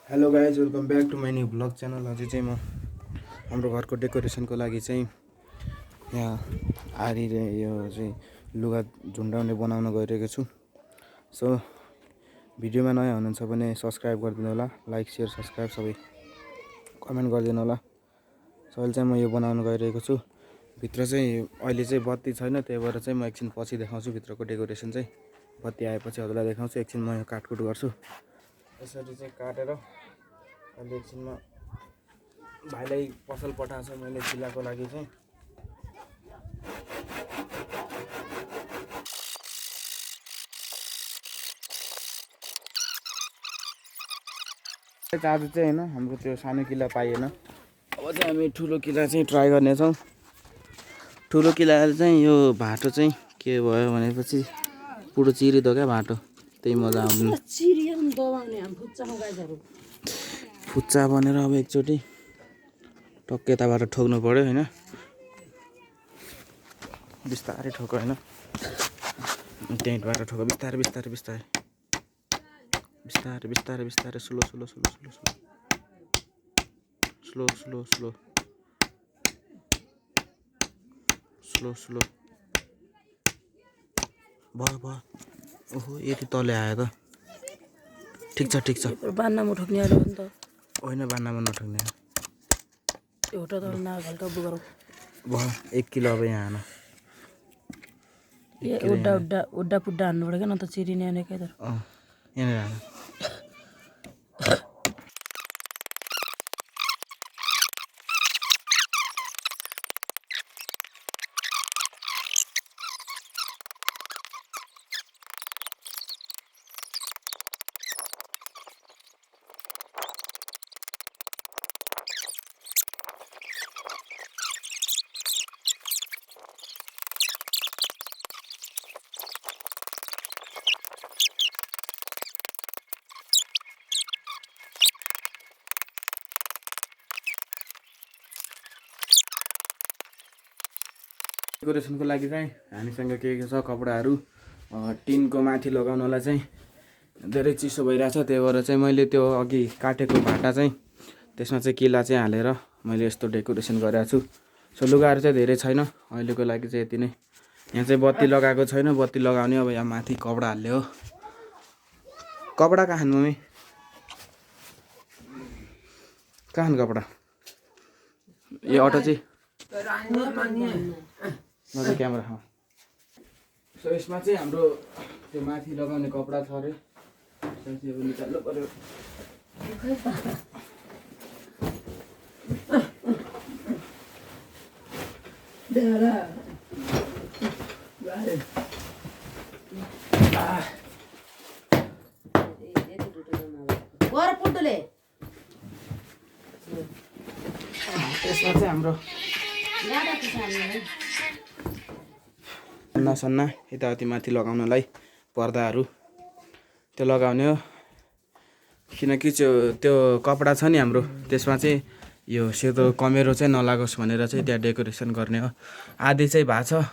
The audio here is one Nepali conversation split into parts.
Hello guys, welcome back to my new blog channel. अझै चाहिँ म हाम्रो घरको डेकोरेसनको लागि चाहिँ यहाँ आरी यो चाहिँ लुगा झुन्डाउने बनाउन गइरहेको छु। सो भिडियोमा नयाँ हुनुहुन्छ भने सब्सक्राइब गरिदिनु होला, लाइक सेयर सब्सक्राइब सबै कमेन्ट गरिदिनु होला। सो अहिले चाहिँ म यो बनाउन गइरहेको छु। भित्र चाहिँ अहिले चाहिँ बत्ती छैन, त्यही भएर चाहिँ म एकछिन पछि देखाउँछु भित्रको डेकोरेसन चाहिँ। बत्ती आएपछि हजुरलाई देखाउँछु। एकछिन म यो काटकुट गर्छु। यसरी चाहिँ काटेर अहिले एकछिनमा भाइलाई पसल पठाएको छु मैले सिलाको लागि चाहिँ। आज चाहिँ होइन, हाम्रो त्यो सानो किल्ला पाइएन। अब चाहिँ हामी ठुलो किल्ला चाहिँ ट्राई गर्नेछौँ। ठुलो किल्लाले चाहिँ यो भाटो चाहिँ के भयो भनेपछि पुरो चिरिदो क्या भाटो, त्यही मजा आउँदैन। फुच्चा बनेर अब एकचोटि टक्कै यताबाट ठोक्नु पऱ्यो होइन, बिस्तारै ठोक होइन, टेन्टबाट ठोक बिस्तारै बिस्तारै बिस्तारै बिस्तारै बिस्तारै बिस्तारै slow slow slow slow slow slow slow slow slow भयो भयो। ओहो यति तले आयो त। ठिक छ ठिक छ। बान्नामा ठोक्ने आलो नि त होइन, बान्नामा नठोक्ने एउटा त नागल त बुगरौ भयो। 1 किलो अब यहाँ हान। उड्डा उड्डा उड्डा पुड्डा हान्नु पऱ्यो क्या, न त चिरिने आउने क्या त। यहाँनिर हान। डेकोरेसनको लागि चाहिँ हामीसँग के छ कपडाहरू। टिनको माथि लगाउनलाई चाहिँ धेरै चिसो भइरहेछ, त्यही भएर चाहिँ मैले त्यो अघि काटेको भाटा चाहिँ त्यसमा चाहिँ किल्ला चाहिँ हालेर मैले यस्तो डेकोरेसन गरेको छु। सो लुगाहरू चाहिँ धेरै छैन अहिलेको लागि चाहिँ यति नै। यहाँ चाहिँ बत्ती लगाएको छैन, बत्ती लगाउने अब यहाँ माथि कपडा हाल्ने हो। कपडा कहाँ खानु मम्मी, कहाँ खानु कपडा? यो अटो चाहिँ मजा क्यामेरा। सो यसमा चाहिँ हाम्रो त्यो माथि लगाउने कपडा छ अरे, अब निकाल्नु पर्यो। यसमा चाहिँ हाम्रो सन्ना सन्ना यताउति माथि लगाउनलाई पर्दाहरू त्यो लगाउने हो। किनकि त्यो कपडा छ नि हाम्रो, त्यसमा चाहिँ यो सेतो कमेरो चाहिँ नलागोस् भनेर चाहिँ त्यहाँ डेकोरेसन गर्ने हो। आधी चाहिँ भएको छ।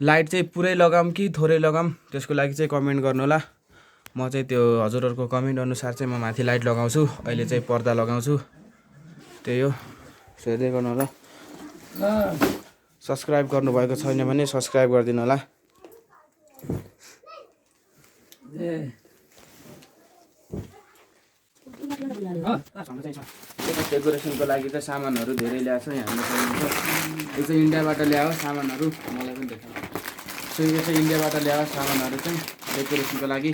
लाइट चाहिँ पुरै लगाऊँ कि थोरै लगाऊँ त्यसको लागि चाहिँ कमेन्ट गर्नु होला। म चाहिँ त्यो हजुरहरूको कमेन्ट अनुसार चाहिँ म माथि लाइट लगाउँछु, अहिले चाहिँ पर्दा लगाउँछु, त्यही हो। हेर्दै गर्नु होला। सब्सक्राइब गर्नुभएको छैन भने सब्सक्राइब गरिदिनु होला। डेकोरेसनको लागि चाहिँ सामानहरू धेरै ल्याएको छ। यहाँ यो चाहिँ इन्डियाबाट ल्यायो सामानहरू, मलाई पनि देखाउँ। सो यो चाहिँ इन्डियाबाट ल्यायो सामानहरू चाहिँ डेकोरेसनको लागि।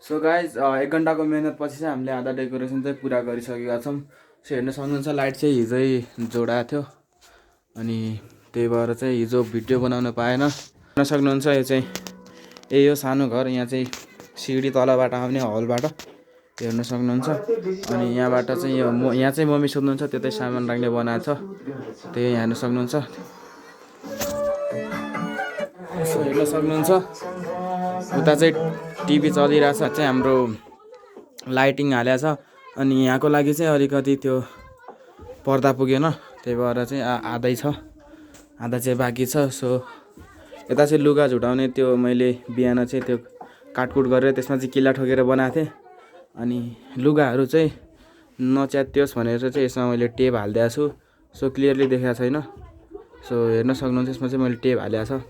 सो गाइज 1 घन्टाको मेहनत पछि चाहिँ हामीले आधा डेकोरेसन चाहिँ पुरा गरिसकेका छौँ। सो हेर्न सक्नुहुन्छ लाइट चाहिँ हिजै जोडाएको थियो, अनि त्यही भएर चाहिँ हिजो भिडियो बनाउन पाएन। हेर्न सक्नुहुन्छ यो चाहिँ यही हो सानो घर। यहाँ चाहिँ सिँढी तलबाट आउने हलबाट हेर्न सक्नुहुन्छ। अनि यहाँबाट चाहिँ यहाँ चाहिँ मम्मी सोध्नुहुन्छ त्यतै सामान राख्ने बनाएको छ, त्यही हेर्न सक्नुहुन्छ। सो हेर्न सक्नुहुन्छ उता चाहिँ टिभी चलिरहेछ चाहिँ हाम्रो लाइटिङ हालेको छ अनि यहाँको लागि चाहिँ अलिकति त्यो पर्दा पुगेन त्यही भएर चाहिँ आधै छ आधा चाहिँ बाँकी छ। सो यता चाहिँ लुगा झुटाउने त्यो मैले बिहान चाहिँ त्यो काटकुट गरेर त्यसमा चाहिँ किल्ला ठोकेर बनाएको थिएँ अनि लुगाहरू चाहिँ नच्यातियोस् भनेर चाहिँ यसमा मैले टेप हालिदिएको छु। सो क्लियरली देखाएको छैन सो हेर्न सक्नुहुन्छ यसमा चाहिँ मैले टेप हालेको छ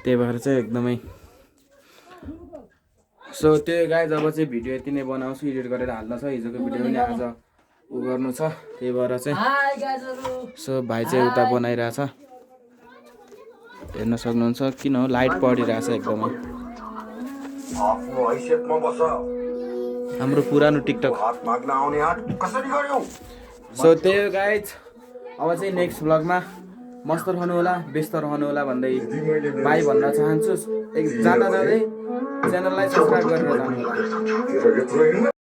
त्यही भएर चाहिँ एकदमै सो त्यो गाइज अब चाहिँ भिडियो यति नै बनाउँछु एडिट गरेर हाल्न छ हिजोको भिडियो पनि आज उ गर्नु छ त्यही भएर चाहिँ सो भाइ चाहिँ उता बनाइरहेछ हेर्न सक्नुहुन्छ किन हो लाइट परिरहेछ एकदमै हाम्रो पुरानो टिकटक सो त्यही हो गाइज अब चाहिँ नेक्स्ट भ्लगमा मस्त रहनु होला व्यस्त रहनु होला भन्दै बाई भन्न चाहन्छु जाँदा जाँदै च्यानललाई सब्सक्राइब गरेर जानु होला।